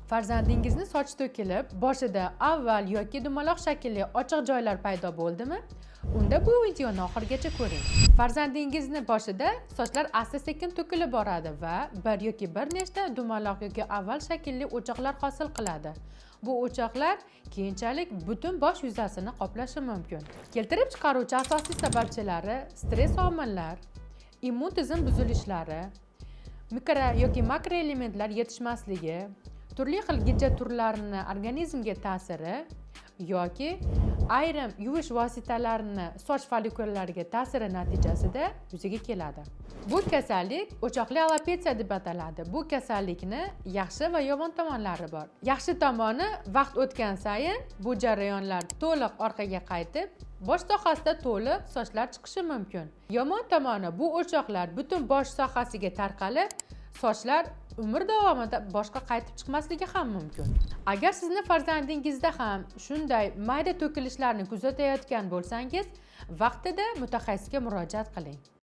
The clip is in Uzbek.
Farzandingizni sochi to'kilib, boshida oval yoki dumaloq shaklli ochiq joylar paydo bo'ldimi? Unda bu videoni oxirigacha ko'ring. Farzandingizni boshida sochlar asta-sekin to'kilib boradi va bir yoki bir nechta dumaloq yoki oval shaklli o'choqlar hosil qiladi. Bu o'choqlar keyinchalik butun bosh yuzasini qoplashi mumkin. Keltirib chiqaruvchi asosiy sababchilari stress omillar, immun tizim buzilishlari, mikro yoki makroelementlar yetishmasligi, turli xil gijja turlarini organizmga ta'siri yoki ayrim yuvish vositalarini soch follikullariga ta'siri natijasida yuzaga keladi. Bu kasallik o'choqli alopetsiya deb ataladi. Bu kasallikni yaxshi va yomon tomonlari bor. Yaxshi tomoni, vaqt o'tgan sayin bu jarayonlar to'liq orqaga qaytib, bosh sohasida to'liq sochlar chiqishi mumkin. Yomon tomoni, bu o'choqlar butun bosh sohasiga tarqalib, sochlar umr davomida boshqa qaytib chiqmasligi ham mumkin. Agar sizni farzandingizda ham shunday mayda to'kilishlarni kuzatayotgan bo'lsangiz, vaqtida mutaxassisga murojaat qiling.